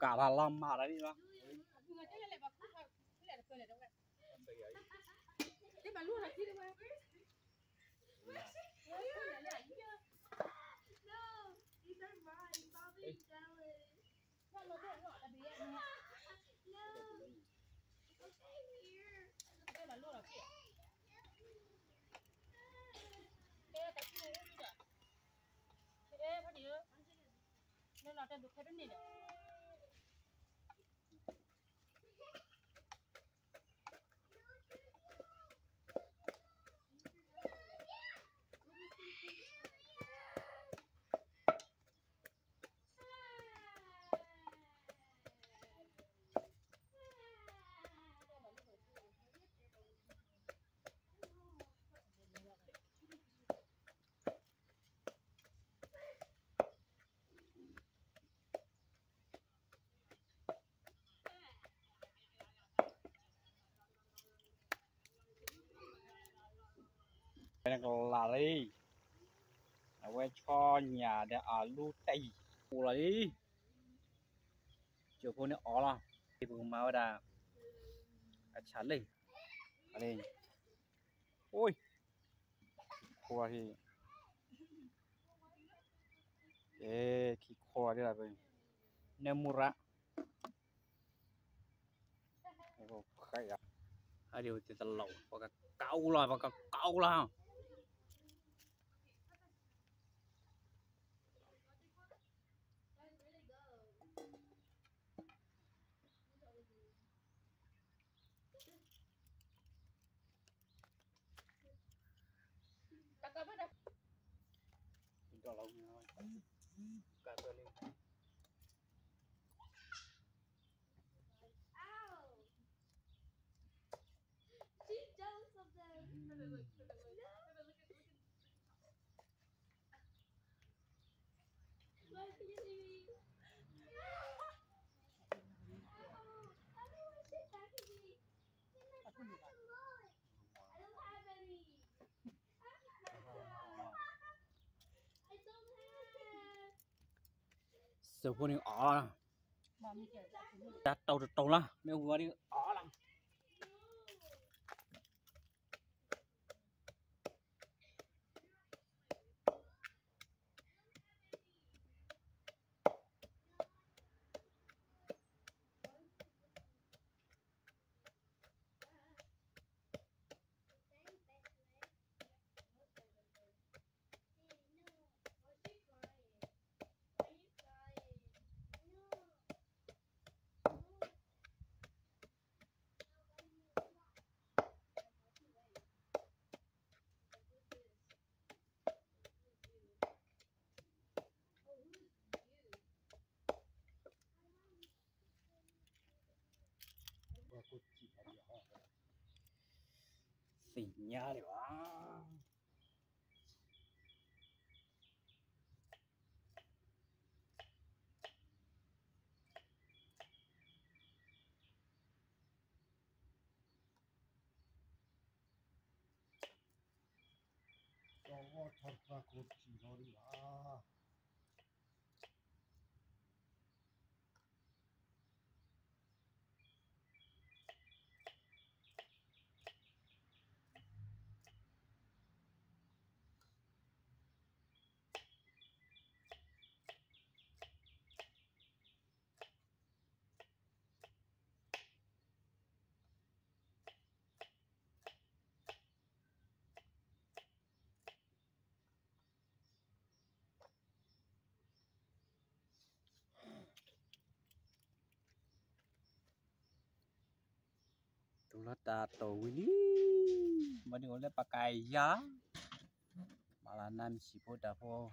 ကးလီၤလီၤမးလီၤလံလီၤ. Nà kà làrì, a wē chó nhà de a lú tê̆, pô làrì, cà phô nê ó lò, pô mă wē đà, a chả lê, a lê, ôi, khi khua thì, ê, khi khua đi là, nê mù rạ. အဒိတလီၤ ပကကးအိၣ်လီၤ ပကကးအိၣ်လီၤ. ဒီးလီၤ ကးသိလံ She's jealous of them. Look at, look at, look at, look at, look at. Look at me. Ow, I don't want to sit back with me. This is my fucking boy. I don't have any. I don't have. စဖိန့ၣ်အီၣ်လီၤ, တၢ်တိၢ်တတိၢ်လီၤ မ့ၢ်ဝံၤဝဲဒ်အီၣ်လီၤ.သ့ၣ်ညါဒံးဘၣ်. ကီၢ်ဝီထီၣ်တပှၤကိးထံၣ်လီၤဒံးဘၣ်. Tula ta to wili. Mani ole pakai ya. Mala nam sipo dapo.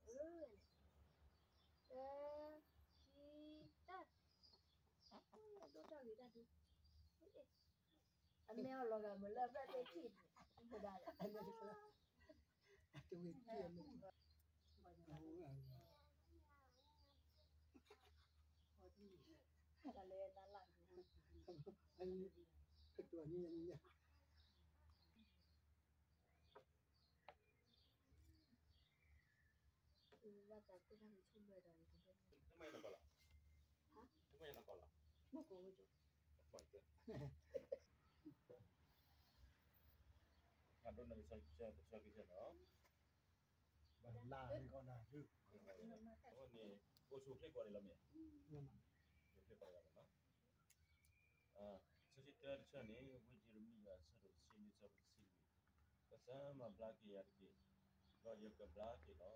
Ơ, ơ, ơ, ơ. အမဲအီၤလီၤဂာ် မ့ၢ်လၢအဘၣ်သ့ၣ်ထံၣ်န့ၣ် တဝံၤထံၣ်န့ၣ် တၢ်လဲၤတၢ်လၢ်န့ၣ် ကတိၤညါညါ ညါ ညါ. တမ့ၢ်နကီၢ်လီၤ, တမ့ၢ်နကီၢ်လီၤ, ဖးဒိၣ်နကဆၢကဆၢနီၤ, ဘၣ်လၢနကီၢ်နၤဒု, အဃိန့ၣ် အိၣ်ဆူၣ်အိၣ်ချ့ကိးဂၤဒဲးလီၤမ့ၢ်, အိၣ်ဆူၣ်အိၣ်ချ့ကိးဂၤဒဲးလီၤ, အဆၢတဆံတၢတဆၢန့ၣ် ဝံယံးရမံယၤ အဆၢဒိၣ်တဆံနွံ အဆၢဖိတဆံလွံၢ်, ကစၢ်မၤဘျါက့ၤယၤတက့ၢ်, ဒီးယကဘျါက့ၤလီၤ. ယက့ၤခီၣ်က့ၤယၤတက့ၢ်,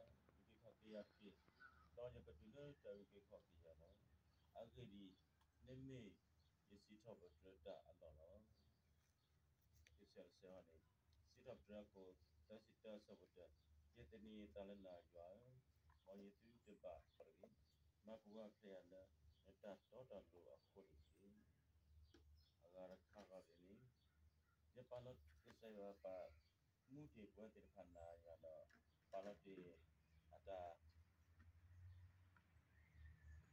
ဒီးယကတုၤလၢတၢ်အုၣ်က့ၤခီၣ်က့ၤယၤလီၤ. အဂ့ၢ်ဒ်အံၤ, နမ့ၢ်ယစံးထီၣ်ပတြၢၤတၢ်အလီၢ်လီၤ. ခံဆၢတဆၢန့ၣ်, စံးထီၣ်ပတြၢၤအခိၣ် သၢဆံတၢ အဆၢဖိတၢ, ယသန့ၤယသးလၢနၤ ယွၤဧၢ, မ်ယသုတဘၣ်တၢ်တဂ့ၤ, မၤပူၤဝဲဖျဲးယၤလၢ နတၢ်တီတၢ်လိၤအဃိတက့ၢ်. အဂၤတခါဂီၢ်န့ၣ်, ယပာ်လီၤကစၢ်ယွၤပာ်မူတ့ၢ်ပဝဲသ့ၣ်တဖၣ်နၤယွၤဒီး ပာ်လီၤတ့ၢ်အတၢ်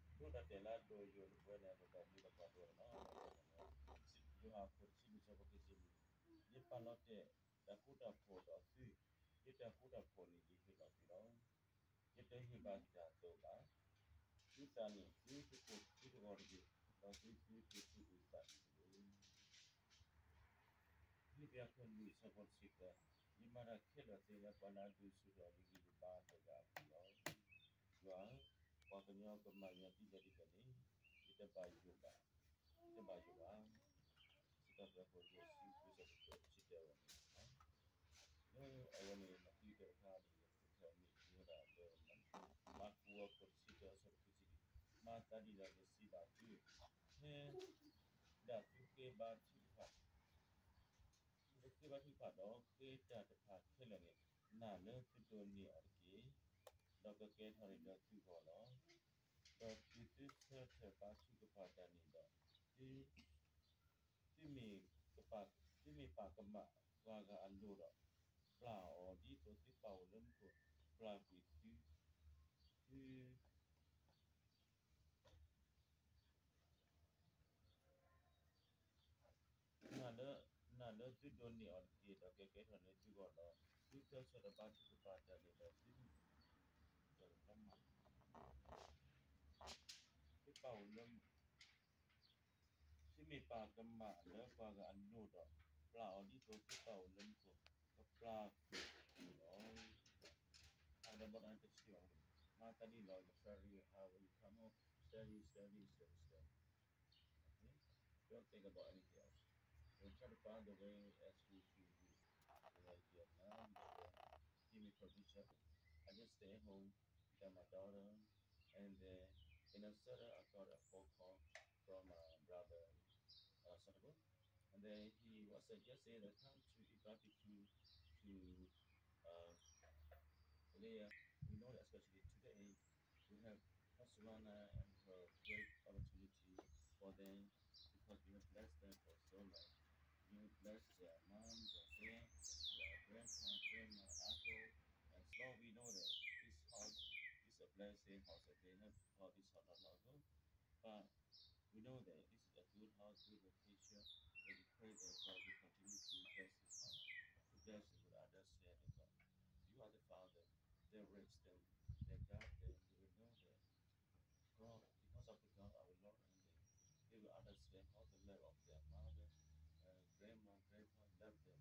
ဒိးတၢ်တဲာ်လၢအဒိၣ်ယိာ်လၢပဝဲန့ၣ် အဒိၣ်တၢ်မူတၢ်ပှၤဒိၣ်န့ၣ်လီၤ. ယိၤဟၣ်အခိၣ်တဆံလွံၢ် အဆၢဖိခံဆံလွံၢ်, ယပာ်လီၤတဲာ်တၢ်ဃူတၢ်ဖိးဒီးသု, ယတၢ်ဃူတၢ်ဖိးန့ၣ် ယဟ့ၣ်လီၤသုလီၤ. ယတဟ့ၣ်ဘၣ်တၢ်အသိးဘၣ်. သုသးန့ၣ် သုတကိၢ်သုတဂီၤတဂ့ၤ, ဒီးသုသုတသူၣ်အုးသးအုးတဂ့ၤ. ဖံလံးပံၤ အခိၣ်လွံၢ် အဆၢဖိတဆံသၢ, ယမၤတၢ်ခဲလၢာ်သ့လၢပှၤလၢအဒုးဆူၣ်ထီၣ်ယဂံၢ်ယဘါတဂၤအပူၤလီၤ. ယွၤ, ပှၤကညီကမၤယၤဒ်လဲၣ်ဒ်လဲၣ်န့ၣ်, ယတဘၣ်ယိၣ်ဘၣ်, ယတဘၣ်ယိၣ်ဘၣ်. စံးထီၣ်ပတြၢၤအခိၣ်လွံၢ်ဆံဃု အဆၢဖိတဆံတၢန့ၣ်, လၢအဝဲန့ၣ် လၢခံကတၢၢ်တခါန့ၣ် ယကဖးမ့ၢ်ယိၤဟၣ်ဒၣ်လၢ မၢကူးအခိၣ်တဆံတၢ အဆၢဖိခံဆံလွံၢ်, မၤသးဒ်လဲၣ်ယစံးဘၣ်သု, ဖဲဒၣ်သုဃ့ဘါထုကဖၣ်, သုဃ့ဘါထုကဖၣ်ဒီးဃ့တၢ်တဖၣ်ခဲလၢာ်န့ၣ်, နာ်လၢသုဒိးန့ၢ်အီၤတက့ၢ်, ဒီးကကဲထီၣ်န့ၢ်လၢသုဂီၢ်လီၤ. ဒီးတုၤသုဆၢထၢၣ်ဘါထုကဖၣ်တၢ်န့ၣ်ဒီး, သု သုမ့ၢ်ကပာ်, သုမ့ၢ်ပာ်ကမၣ်ပှၤဂၤအလိၤဒီး, ပျၢ်အီၤဒ်သိးသုပာ်အိၣ်လၢမူခိၣ်, ပျၢ်ကွံာ်သု, သု နာ်လၢ, နာ်လၢသုဒိးန့ၢ်အီၤတက့ၢ်, ဒီးကကဲထီၣ်န့ၢ်သုဂီၢ်လီၤ. သုဆၢထၢၣ်ဘါထုကဖၣ်တၢ်န့ၣ်ဒီး, သု, သုပာ်အိၣ်လၢ သုမ့ၢ်ပာ်ကမၣ်လၢပှၤဂၤအလိၤဒီး, ပျၢ်အီၤဒ်သိးသုပာ်အိၣ်လၢမူခိၣ်, ကပျၢ်ကွံာ်အီၤလီၤ. မၤသးဒ်န့ၣ်လီၤ, the prayer, how you come up, steady, steady, steady, steady. Okay? Don't think about anything else. We'll try to find a way as we do, you know, Vietnam, but then give me provision. I just stay at home with my daughter, and then in a sudden I got a phone call from my brother, uh, Santiago. And then he was suggesting the time to invite you to, to, uh, Leah. We know that especially today, we have Barcelona and her great opportunity for them because you have blessed them for so long. You have blessed their mom, their dad, their grandpa, grandma, uncle. And so we know that this house is a blessed house that they have bought this house not long ago. But we know that this is a good house, good location, and we pray that God will continue to bless this house, to bless them with understanding, God. You are the Father that raised them, that guide them. They will know that God, because of the God our Lord, and they, they will understand how the love of their mother, uh, grandma, grandpa love them.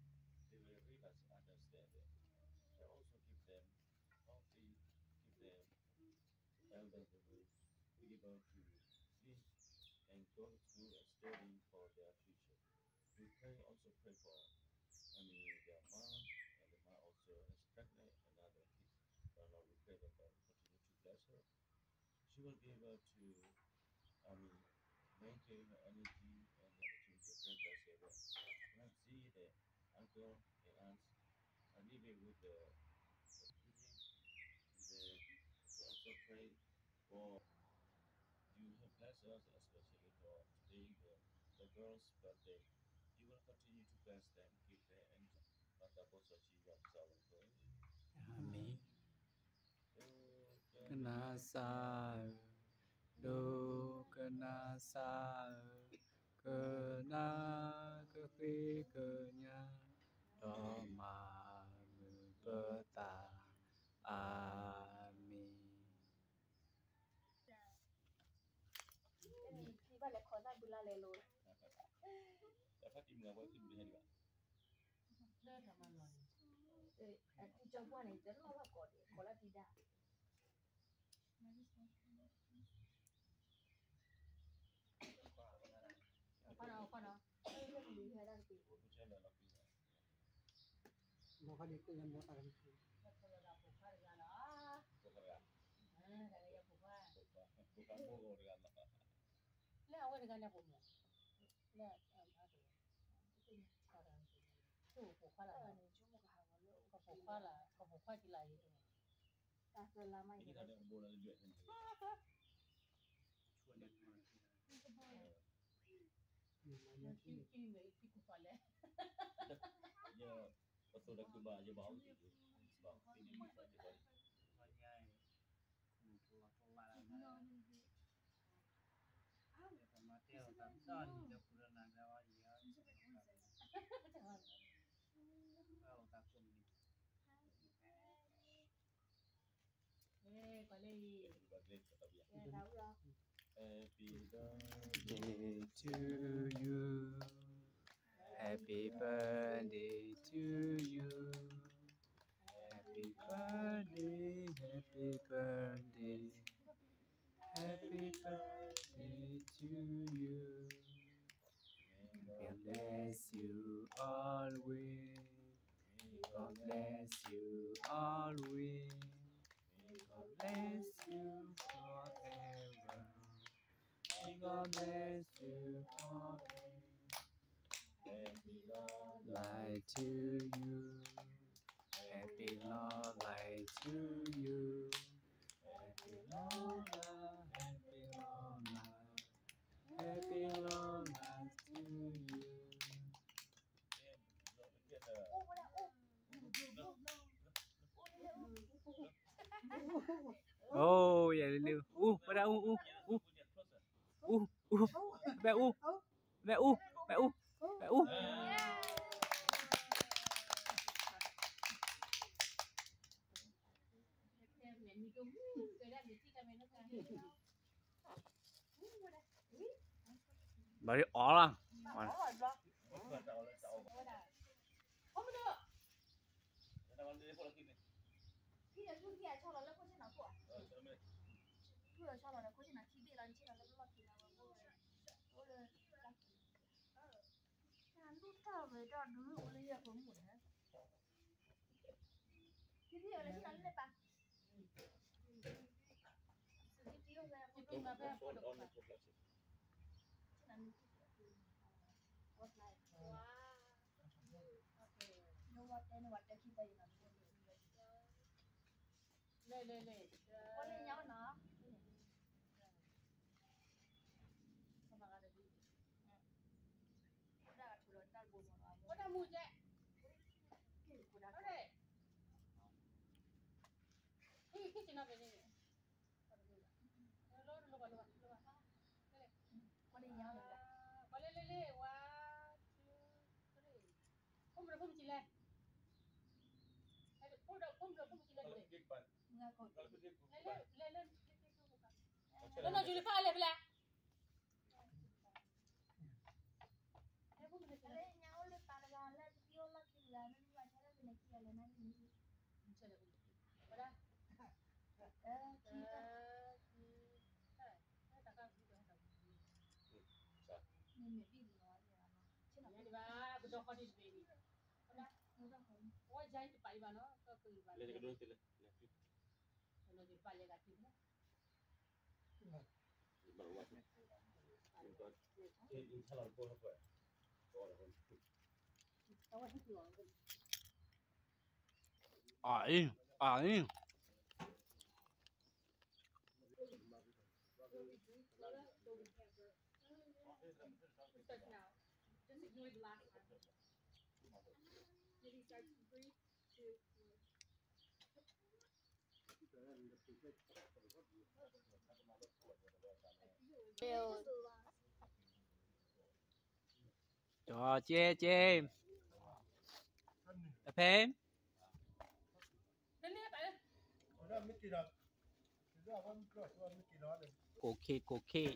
They will realize and understand it. And also give them healthy, give them elder, they will be able to live and go to school and study for their future. We pray, also pray for, I mean, their mom, and the mom also is pregnant another kid. But Lord, we pray that God will continue to bless her. She will be able to, I mean, maintain her energy and the opportunity to bless everyone. When I see the uncle and aunts are living with the, the children, the, we also pray for you have blessed us, especially for today, the, the girls' birthday. You will continue to bless them, give them, and ပၢ်သးဘိစီဆှံယွၤပစၢ်ဝဲၢ်ဖိ, အၤမ့ၣ်. ကနၤစၢ်ဧၢ, ဒိကနၤစၢ်ဧၢ, ကနၣ်ကဃ့ကညး, ဒီးမၤမုာ်ပသး, အၤမ့ၣ်. လၢတၢ်မၤလီၢ်န့ၣ် အထံကၠီပှၢ်န့ၣ် တလီၢ်ဘၣ်ကိးဒံး ကိးလၢထံဒါ ခွါနီၤ ခွါနီၤ လၢကလံၤဟဲဒၣ်တက့ၢ် လၢအဝဲတဂၤန့ၣ်အပူၤမီၢ် လၢအ ပိာ်ခွါလၢ ကပိာ်ခွါလၢ ကပိာ်ခွါကံလၢအံၤ တၢ်သၢလါမးအံၤ ပသိးတၢ်ကဘၣ် ယဘၣ်အီၣ်က့ၤ ဘၣ်အီၣ်က့ၤ ပှၤညါအံၤ မူၤထူလီၤထူလၢ်လၢ် ပမၤတဲအီၤတၢ်မ့ၢ်တၢ်န့ၣ် လၢပူၤလၢနၤလၢအီၤယံၤ ပှၤအိၣ်တၢ်ကိးမံၤ Happy birthday to you. Happy birthday to you. Happy birthday, happy birthday. Happy birthday to you. May God bless you always. May God bless you always. May God bless you forever. May God bless you forever. Happy long life to you. Happy long life to you. Happy long life, happy long life. Happy long life to you. အိၣ် ယလဲၤလၢ အိၣ် ဝဲဒၣ် အိၣ် အိၣ် အိၣ် အိၣ် ဖဲအိၣ် ဖဲအိၣ် ဖဲအိၣ် ဖဲအိၣ် ဘၣ်ဒီးအီၣ်လီၤ လဲၤ လဲၤ လဲၤ အိၣ်တၢ်မူကဲ ပလဲၤ လဲၤ လဲၤ one, two, three. ဖိမုၣ်ဒီးဖိမုၣ်ကံလဲၣ်, ဖိမုၣ်ဒီးဖိမုၣ်ကံလဲၣ်, လဲၤ လဲၤ လဲၤ လဲၤ လဲၤ လဲၤ လဲၤ အံၤ အံၤ Just ignore the last one. Maybe start from three, two, one. ကၠီကၠီ အဖဲ ကိၣ်ခ့ ကိၣ်ခ့